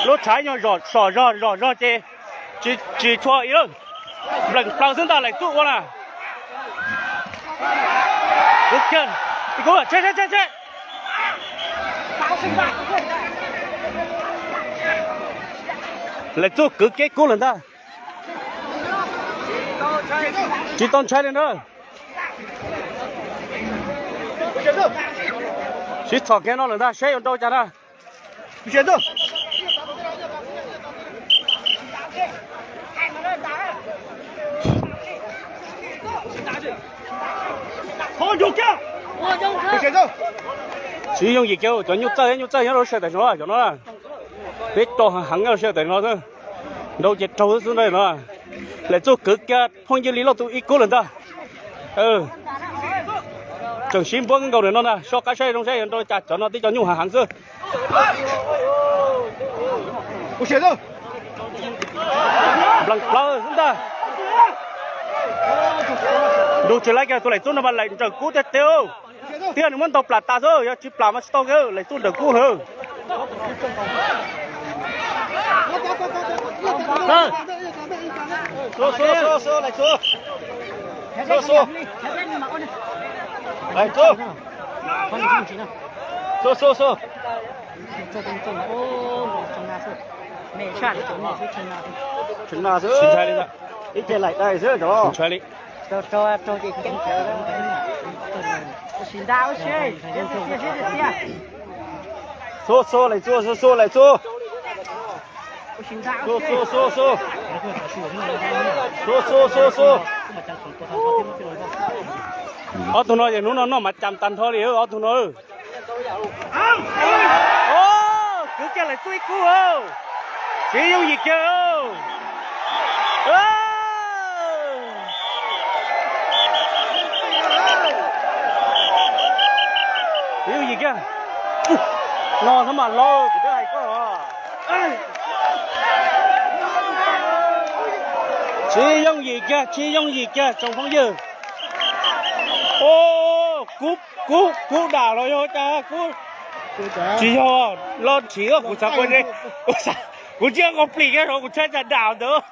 Lub tshav nyuag zom zog zom zog ces tsis tshua ib lawm. Nplees plaws xwb ntag, Laim Txuj ua na. Laim Txuj kwv kev kub lawm ntag. Tsis tau ntshai li na. Sib txhom kiag no lawm ntag, saib yuav nrau cas na. Tsis yooj yim kiag, cov nyuj txawj nyuj txawj nyob rau sawv daws no, cov no peb rau heev heev sawv daws no xwb. Nrau ces raug xwb no. Laim Txuj kwv kiag phooj ywg li loj tus ib kub lawm ntag. Tseem sib npuab nkaus ntawm no na, soj qab saib zoo saib yuav nrau cas, cov no tib co nyuj heev heev xwb. Nplees plawv xwb ntag. Nrug tsis laib kiag tus Laim Txuj no mas Laim Txuj nrawm kub tiag tiag. Tiag nws muab ntaus plam tas xwb, yog tsis plam mas tsis tau kiag, Laim Txuj nrawm kub heev. Tsis ntshai li ntag. Tsis ntshai li. Xua xua Laim Txuj, xua xua Laim Txuj. Xua xua xua xua. Xua xua xua xua. Ob tug no ces hnub no noj mas cas tag nrho li ob tug no. Kwv kiag Laim Txuj ib kub. Tsis yooj yim kiag. Tsis yooj yim kiag. No hnub mas hlau kuv twb hais koj. Tsis yooj yim kiag, tsis yooj yim kiag tsoom phooj ywg. Kub, kub dam los yog cas kub. Tsis yog, los nrhiav kuv xav, kuv tsis nqos plis kiag rau kuv tshaib tsam dam ntawd.